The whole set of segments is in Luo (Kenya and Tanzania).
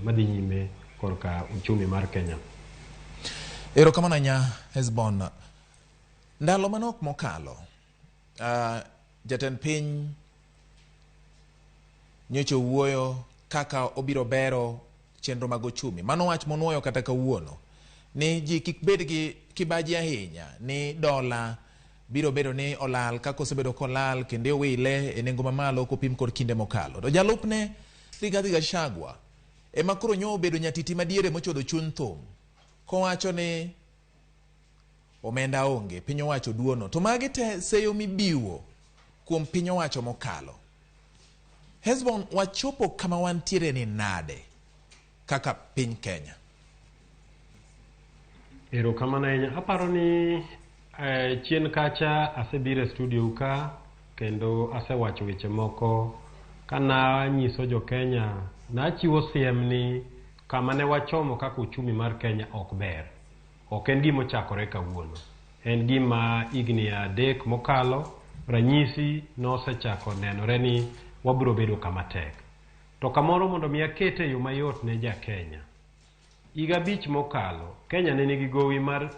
madhi nyime korka uchumi mar Kenya. Erokamano ahinya, Hesbon. Ndalo manok mokalo, jatend piny nyocha owuoyo kaka obiro bero chenro mag ochumi. Mano wach monuoyo kata kawuono ni ji kik bed gi kibaji ahinya ni dola biro bedo ni olal kaka osebedo kolal kendo iwile e nengo mamalo kopim kod kinde mokalo. To jalupne Rigathi Gachagua ema koro nyo obedo nyatiti madiere mochodo chuny thum kowacho ni omenda onge, piny owacho duono. To magi te seyo mibiwo kuom piny owacho mokalo. Hesbon, wachopo kama wantiere ni nade kaka piny Kenya? Erokamano ahinya. Aparo ni chien kacha asebiro e studio ka kendo asewacho weche moko kana nyiso jo Kenya, nachiwo siem ni kama ne wachomo kaka uchumi mar Kenya ok ber. Ok en gima ochakore kawuono. En gima higni 3 mokalo, ranyisi nosechako nenore ni wabiro bedo kama tek. To kamoro mondo mi akete e yo mayot ne ja Kenya. Higa 5 mokalo, Kenya ne nigi gowi mar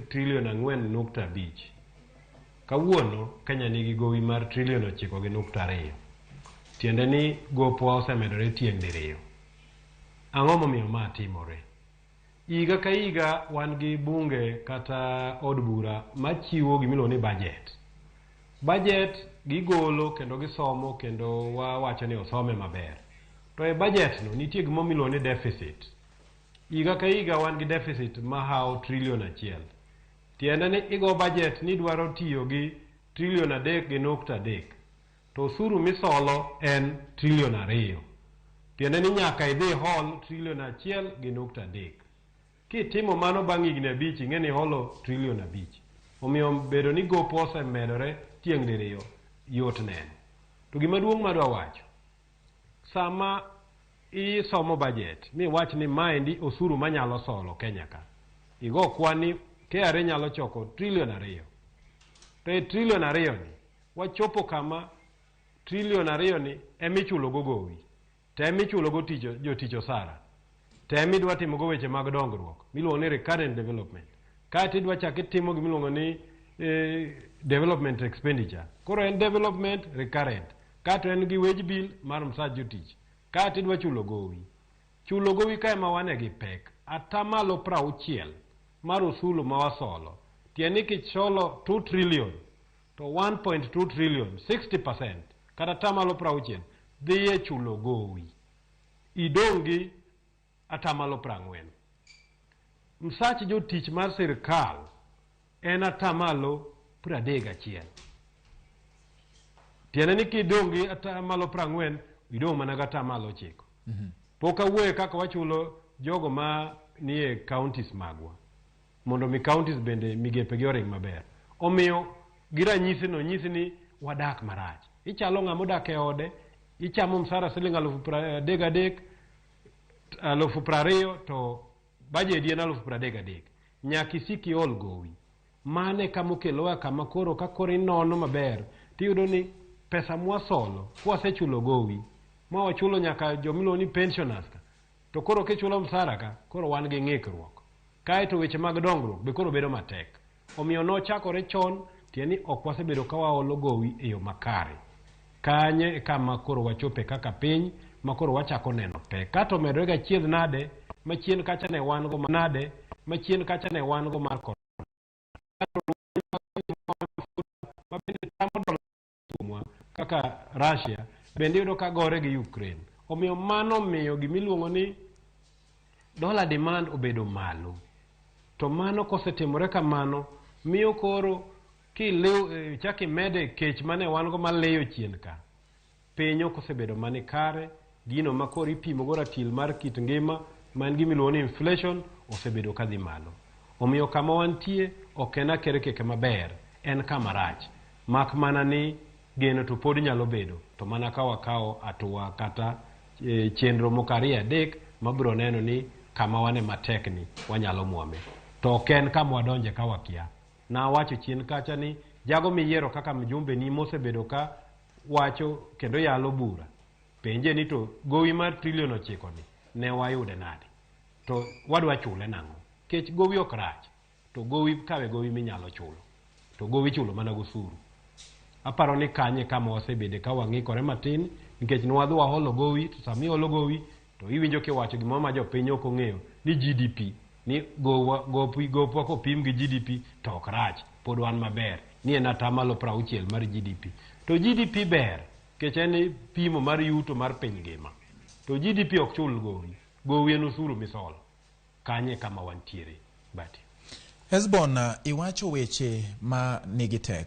trilion 4.5. Kawuono, Kenya nigi gowi mar trilion 9.2. Tiende ni gopwa osemedore tieng' diriyo. Ang'o momiyo ma timore? Higa ka higa wan gi bunge kata od bura machiwo gimiluongo ni budget. Budget gigolo kendo gisomo kendo wawacho ni osome maber. To e budget no nitie gima miluongo ni deficit. Higa ka higa wan gi deficit mahawo trilion 1. Tiende ni igo budget ni idwaro tiyo gi trilion 3.3. To osuru misolo en trilion 2. Tiende ni nyaka idhi hol trilion 1.3. Kitimo mano bang' higni 5, ing'e ni holo trilion 5. Omiyo bedo ni gopo osemedore tieng' diriyo yot neno. To gima duong' madwa wacho, sama isomo budget miwach ni maendi osuru manyalo solo Kenya ka, igo kwan ni KRA nyalo choko trilion 2. To e trilion 2 ni, wachopo kama trilion 2 ni emichulo go gowi, to emichulo go jotich osara, to emidwa timo go weche mag dongruok miluongo ni recurrent development. Kaeto idwa chak itimo gimiluongo ni development expenditure. Koro en development recurrent. Kaeto en gi wage bill mar msach jotich. Kaeto idwa chulo gowi. Chulo gowi ka ema wane gi pek. Atamalo 60 mar osuru ma wasolo. Tiende ni kicholo 2 trillion to 1.2 trillion, 60%, kata atamalo 60 dhi e chulo gowi. Idong' gi atamalo 40. Msach jotich mar sirkal en atamalo 31. Tiende ni kidong' gi atamalo 40, idong' mana gi atamalo 9. Pok awuoye kaka wachulo jogo ma nie counties magwa, mondo mi counties bende migepe gi oring maber. Omiyo gi ranyisi no nyisi ni wadak marach. Ichalo ng'ama odak e ode, ichamo msara siling 33,000, 20,000 to budget en 33,000. Nyaka isik iol gowi. Mano e kama okelowa kama koro ka koro inono maber, tiyudo ni pesa mwasolo, kwasechulo gowi, ma wachulo nyaka jomiluongo ni pensioners ka, to koro kichulo msara ka, koro wan gi ng'ikruok. Kaeto weche mag dongruok be koro bedo matek. Omiyo nochakore chon, tiende ni ok wasebedo ka waolo gowi e yo makare. Kanye e kama koro wachope kaka piny, ma koro wachako neno pek. Kato omedore ga chiedh nade, machien kacha ne wan go nade, machien kacha ne wan go mar korona. Ma bende tamo dola kuomwa kaka Russia bende iyudo ka gore gi Ukraine. Omiyo mano miyo gimiluongo ni dollar demand obedo malo. To mano kosetimore kamano, miyo koro chak imede kech mane wan go maliyo chien ka. Piny ok osebedo mani kare, gino ma koro ipimo go ratil mar kit ngima, ma en gima iluongo ni inflation, osebedo kadhi malo. Omiyo kama wantie ok en akerkeke maber, en kama rach. Mak mana ni geno to pod nyalo bedo, to mana ka wakawo hatua kata chenro moko 2 3 mabiro neno ni kama wane matek ni wanyalo mwome. To ok en kama wadonje ka wakia. Nawacho chien kacha ni jago miyiero kaka mjumbe ni mosebedo ka wacho kendo yalo bura. Penje ni to gowi mar trilion 9 ni Ne wayude nade? To wadwa chule nang'o? Kech gowi ok rach, to gowi kawe gowi minyalo chulo. To gowi ichulo mana gosuru. Aparo ni kanye kama wasebede ka wang'ikore matin nikech ne wadhi waholo gowi to sama iholo gowi to iwinjo kiwacho gimoro ma jopiny ok ong'eyo ni GDP ni gowa, gopi, gopwa kopim gi GDP to ok rach pod wan maber ni en atamalo 60 mar GDP to GDP ber nikech en pimo mar yuto mar piny ngima to GDP ok chul gowi gowi en osuru misolo kanye kama wantiere bati Hesbon, iwacho weche ma nigi teko.